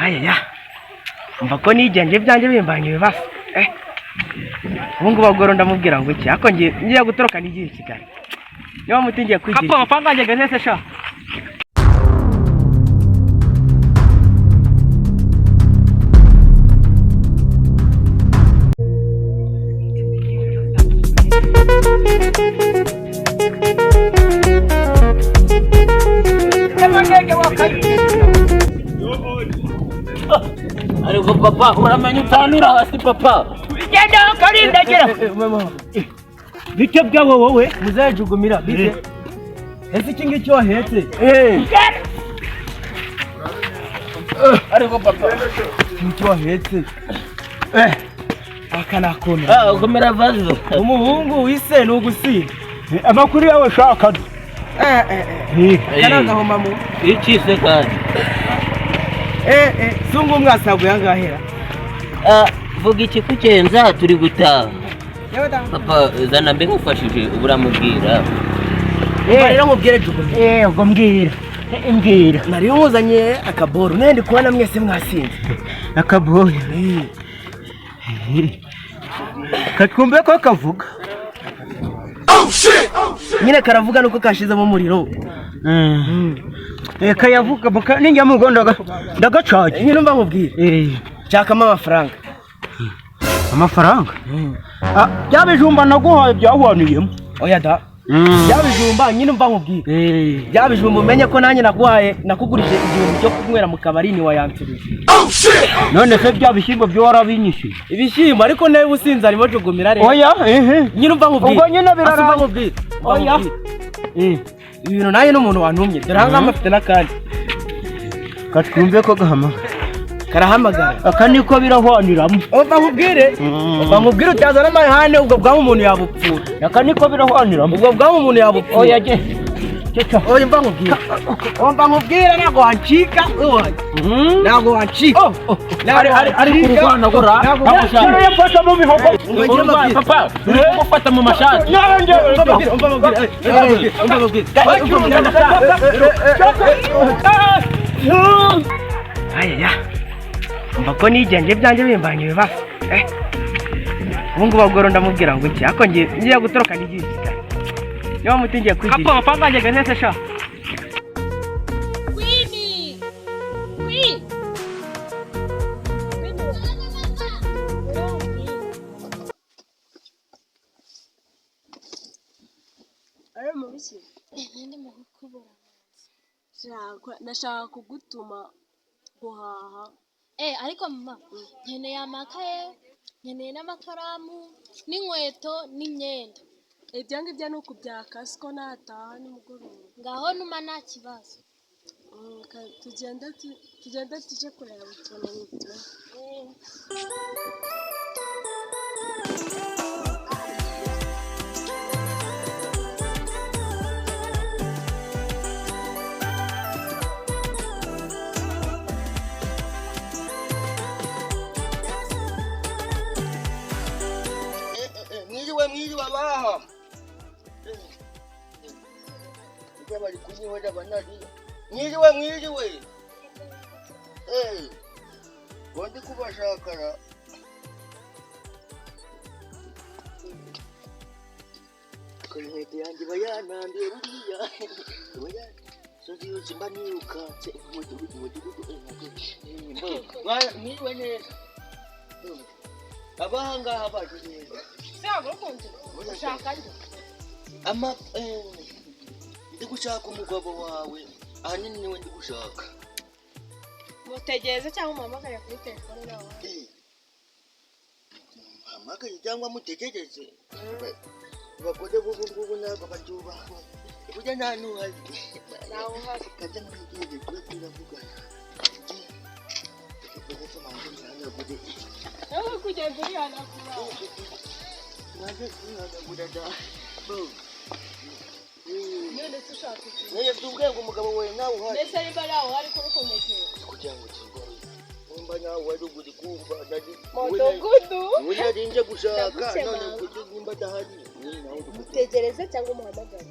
Ayaya, umva ko nigenje ibyanjye bimbanye ibibazo. Ubu ngubu agoro ndamubwira ngo iki, ariko ngiye gutoroka nigiye i Kigali. Niba muti ngiye kwigira. Kapo amafaranga yanjye ageze sha. Ariko papa uramenya utanura hasi papa. Genda karindagira. Bike byawe wowe muzajugumira bike. Ese iki ngiki wahetse? Ariko papa Iki wahetse? Aka nakomera. Ah, komera vazo. Umuhungu wise ni ugusinda. Amakuru yawe shaka. Aka ni agahomamu. Iki se kandi? Sungu mwasaguye angahera. Ah, vuga iki kucenza turi gutaha. Yewe da. Papa zana mbe nkufashije uburamubwira. Rero nkubwire jugumira. Ubwo mbwira. Mbwira. Nari nkuzanye akaboro nende kubona mwese mwasinze. Akaboye. Katwumve ko kavuga. Nyine karavuga nuko kashizemo umuriro. Kayavuga ninjya mu rugo ndagacaje. Nyine mba nkubwire. Nshakamo amafaranga. Amafaranga? Bya bijumba naguhaye byahwaniyemo. Oya da. Bya bijumba nyine mba nkubwire. Bya bijumba umenye ko nanjye naguhaye nakugurije igihumbi cyo kunywera mu kabari ni wayansubije. None se bya bishyimbo byo warabinyishyuye? Ibishyimbo ariko nawe usinze harimo jugumira rero. Oya, ehe. Nyine mba nkubwire. Ubwo nyine birarangiye. Mba nkubwire. Oya. Ibintu nanjye n'umuntu wantumye. Dore aha ngaha mfite n'akandi. Katwumve ko gahamagara. Karahamagara. Aka niko birahwaniramo. Umva nkubwire. Umva nkubwire utazana amahane ubwo bwaba umuntu yabupfura. Aka niko birahwaniramo. Ubwo bwaba umuntu yabupfura. Oya je. Cyeca. Oya mva nkubwire. Umva nkubwire ntabwo wancika. Ntabwo wancika. Ari kurwana gura. Ntabwo yafasha mu bihogo. Papa, uri kumufata mu mashati. Umva nkubwire. Umva nkubwire. Ayaya. Umva ko nigenje ibyanjye bimbanye ibibazo. Ubu ngubu agoro ndamubwira ngo iki, ariko ngiye gutoroka nigiye i Kigali. Niba muti ngiye kwigira. Kapo amafaranga yanjye ageze sha. Queen! Queen! Ari mu biki? Nandi mu gukubura. Nashaka kugutuma guhaha. Ariko mama, nkeneye amakaye, nkeneye n'amakaramu, n'inkweto, n'imyenda. Ibyo ngibyo ni ukubyaka siko nataha nimugoroba. Ngaho numa nta kibazo. Tugende tujye kureba utuntu n'utu. Mwiriwe mwiriwe abaha. Ibyo bari kunyihora banariya. Mwiriwe mwiriwe. Ngo ndi kubashakara. Kora inkweto yanjye iba yanambiye buriya. Sozi yose mba nirukanse. Umudugudu umudugudu. Mwiriwe neza. Abaha ngaha baje neza. Ndi gushaka umugabo wawe ahanini niwe ndi gushaka. Mutegereze cyangwa umuhamagare kuri telefone nawe. Muhamagare cyangwa mutegereze. Abagore b'ubu ngubu ntabwo baryubaha. Burya nta n'uhari. Ntawe uhari. Kajya mutegereze kuri turavugana. Nawe kugenda urihanagura. Maze kwihanagura da. None se ushaka iki? None tubwiye ngo umugabo wawe nawe uhari. Mbese niba nawe uhari kuri kunegera. Kugira ngo turwaye. Nimba nawe wari uri kumva nari. Mudugudu. Ubu nari nje gushaka none kuki nimba adahari. Mutegereze cyangwa umuhamagare.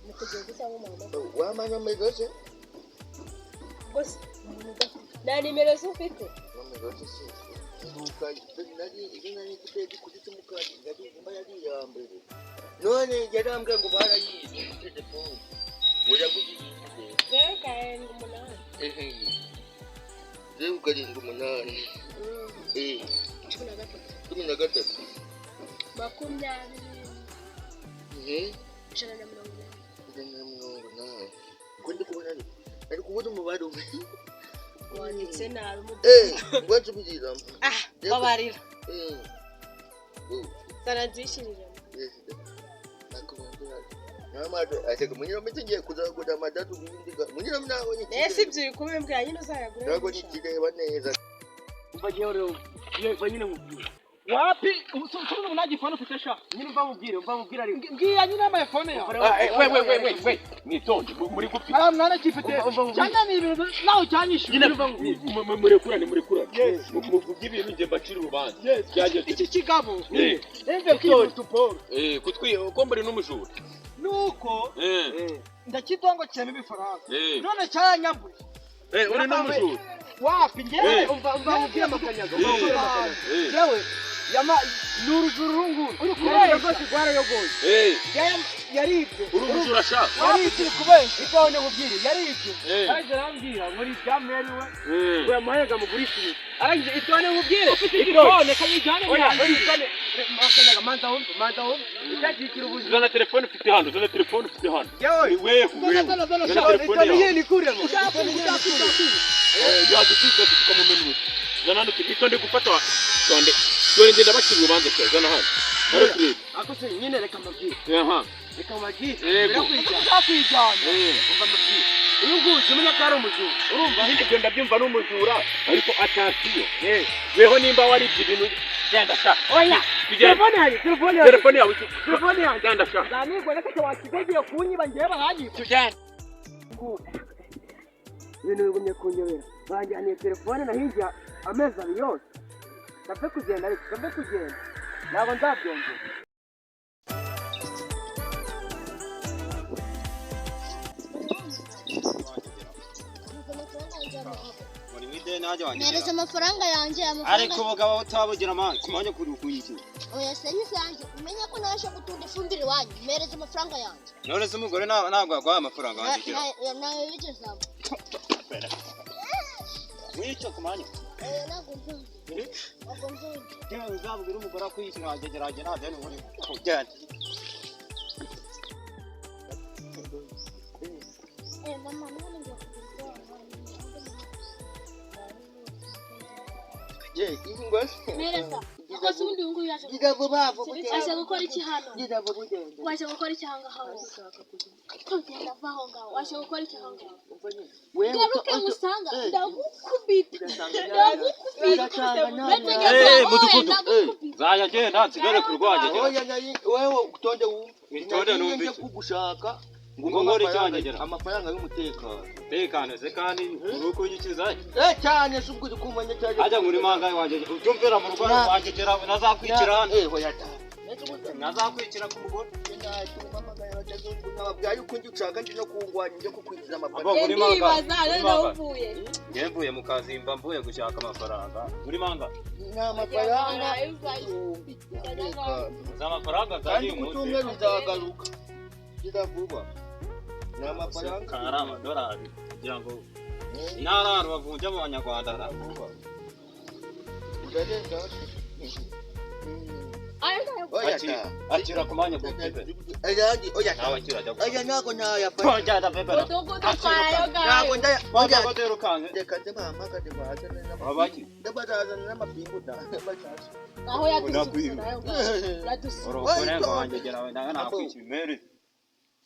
Mutegereze cyangwa umuhamagare. Wamanya ameze se? Gusa umuntu udafite. Nta nimero ze ufite? Nomero ze se nduka nari nari mfite kuri simukadi yari yari iya mbere none yarambwiye ngo barayize telefone uraguze. 078. 078. 13. 13. 20. 180. 180. Ko ndi kubona ari kubona umubare umwe wanditse nabi. Ngo nsubiriramo. Ah, babarira. Zana nzishyiriremo. Ese ibyo uri kubimbwira nyine uzayagura? Ntabwo nikireba neza. Umva ngewe rero nyine nkubwire. Wapi usubiza nta gifone ufite sha. Nyine umva mubwire, umva mubwire ariko. Mbwira nyine amafone yawe. We we we we we mwitonde muri gupfi. Ara mwana kifite. Cyangwa ni ibintu nawe cyanyishyura. Nyine murekurane murekurane. Muvuge ibintu nge mbacira urubanza. Byageze. Iki kigabo. Emve kwihuta. Kutwi ko mbere n'umujura. Nuko ndakidongokeyemo ibifaranga. None cyanyambuye. Uri n'umujura. Wapi ngewe umva umva mubwire amakanyaga. Yewe yama nurujuru runguru. Uri kubeshya rwose rwarayogoye. Yaribye. Uri umujura sha. Yaribye kubeshya. Itonde nkubwire yaribye. Arangije arambwira ngo ni ibya Mary we. Ngo yamuhaye ngo amugurishirize. Arangije itonde nkubwire. Ufite igikone kayijyane. Oya itonde. Makanyaga manza wumve manza wumve. Icyakikira ubujura. Zana telefone ufite hano. Zana telefone ufite hano. Yewe. Wewe. Zana telefone yikuremo. Yadutwika tukamumenura. Zana hano itonde gufata. Tonde. Dore ngenda bacira urubanza cyo zana hano. Barakureba. Ako se nyine reka mbabwire. Aha. Reka mbabwire. Yego. Uzakwijyana. Umva mbabwire. Uyu nguyu umenya ko ari umujura. Urumva ibyo ndabyumva ni umujura ariko atasiyo. Weho nimba waribye ibintu genda sha. Oya. Telefone yanjye, telefone yanjye. Telefone yawe. Telefone yanjye. Genda sha. Zanigwa nako wakigogiye kunyiba ngewe baranyibye. Tugende. Ibintu bigumye kunyobera. Banjyaniye telefone nahingiye amezi abiri yose. Ndapfe kugenda ariko ndapfe kugenda. Ntabwo nzabyongera. Mpereza amafaranga yanjye amafaranga. Ariko ubugabo utabugira amani kumanya kuri kuyiki. Oya se nisange umenye ko naje gutunda ifumbire iwanyu. Mpereza amafaranga yanjye. None se umugore ntabwo yaguhaye amafaranga wanjye? Nawe bigezamo. Wica kumanya. Ntabwo nzongera. Ntabwo nzongera. Yewe uzabwira umugore akwishyura wanjye gerage nta deni uri kugenda. Mama none ngiye kugura. Mereza, akoze ubundi uyu nguyu yaje waje gukora iki hano? Waje gukora iki aho ngaho? Tugenda va aho ngaho. Waje gukora iki aho ngaho? Garuke ngusanga ndagukubita. Ndagukubita. Mudugudu. Nzajya ngenda nsigare ku rwanjye. Oya wewe utonde wumve. Utonde numve iki? Kugushaka ngo nkore icyanjye gera. Amafaranga y'umutekano. Tekano se kandi uri kunyikiza? Cyane se ubwo kumenya cyane. Ajya muri manga wanjye ubyumvira mu rugo wanjye gera nazakwikira hano. Oya ta. Nazakwikira ku mugore. Nababwira yuko njye ushaka ndi no kungwanya njye kukwinjiza amafaranga. Ndibaza none uvuye. Ngiye mvuye mu kazimba mvuye gushaka amafaranga. Muri manga. Ni amafaranga. Z'amafaranga kandi ku cyumweru nzagaruka. Gira vuba. Ni amafaranga. Ari amadolari kugira ngo ntararo bavunja mu banyarwanda vuba. Urarenga. Akira kumanya kukibe. Ayandi oya. Nawe akira ajya. Oya ntago ntayafata. Twajyana bebera. Mudugudu twayo Ntago ndaya. Oya baterukange. Reka nze bahamagare bazane Abaki. Ndabazana n'amapingu da. Aho yadusubiza nayo yadusubiza. Urukore wanjye gera nawe nakwikimere.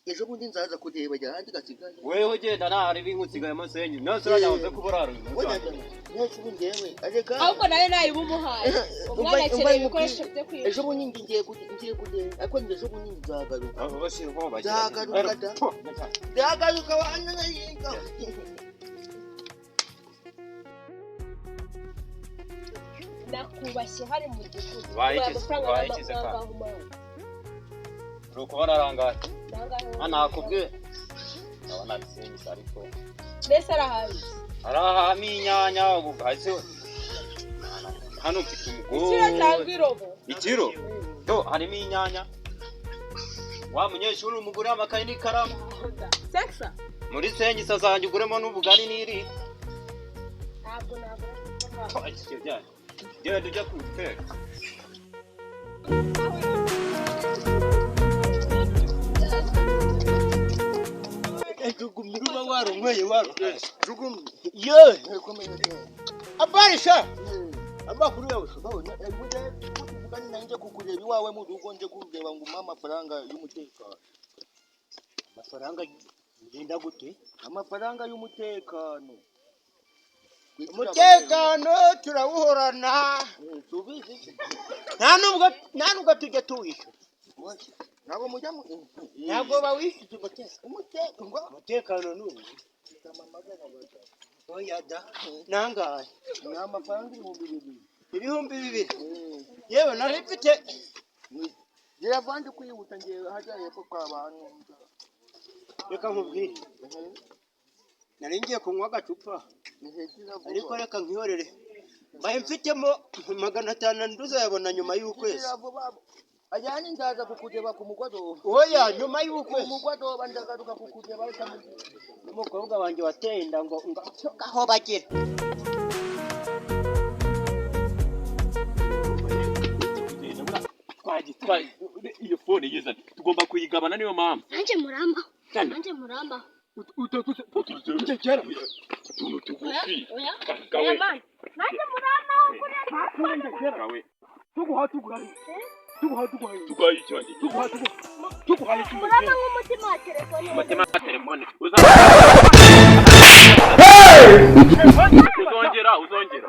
Ejo bundi nzaza kureba ahandi gasigaye. Wewe ugenda nta hari bingusigaye musenyi. Nose urajya uze kuburara uyu munsi. Nese ubu ngewe areka. Ahubwo nayo nayo ubumuhaye. Umwana akeneye ibikoresho byo kwiga. Ejo bundi ngiye kugenda ariko ejo bundi nzagaruka. Abo bose bo bagira. Nzagaruka da. Nzagaruka wana nayinga. Nakubashye hari mu gihugu. Wayikize ka. Uri kubona arangaye. Nakubwiye. Ndabona ari senyisa ariko Mbese arahazi. arahahamo inyanya ubu hasi. Hano mfite Ikiro umugore. cyangwa irobo? Ikiro do harimo inyanya. Wa munyeshuri, umugure amakaye n'ikaramu. Sexa? Muri senyisa zanjye uguremo n'ubugari n'iri. Ntabwo nagura. Genda ujya guteka. Uba warunyweye waruhaze. Yewe, abarisha amakuru yawe. Tuvugane nanjye kukureba iwawe mu rugo, nje kureba ngo umpe amafaranga y'umutekano. Amafaranga ngenda gute? Amafaranga y'umutekano. Umutekano turawuhorana. Tubizi. Nta nubwo tujya tuwishyura. Ntabwo mujya mu Ntabwo bawishyuza umutekano. Umutekano ngo Umutekano ni ubu. Oya da, nangahe? Ni amafaranga 2000. 2000? Yewe, nari mfite. Ziravandi kwihuta, ngiye hajya hepfo kwa bantu. Reka nkubwire, nari ngiye kunywa agacupa, ariko reka nkihorere. Mbaye mfitemo 500, nduzayabona nyuma y'ukwezi. Ajyane, nzaza kukureba ku mugoroba. Oya, nyuma Ku y'ukwezi. mugoroba ndagaruka kukureba. N'umukobwa wanjye wateye inda ngo aho bagera. Iyo phone yizana tugomba kuyigabana, niyo mpamvu. Nanjye murambaho. Cyane. Nanjye murambaho. Utuntu tugufi. Oya. Gawe. Oya man, nanjye murambaho kuri. Gawe. Tuguha icyanjye. Tuguha. Muramba nk'umutima wa telefone. Umutima wa telefone. Uzongera, uzongera.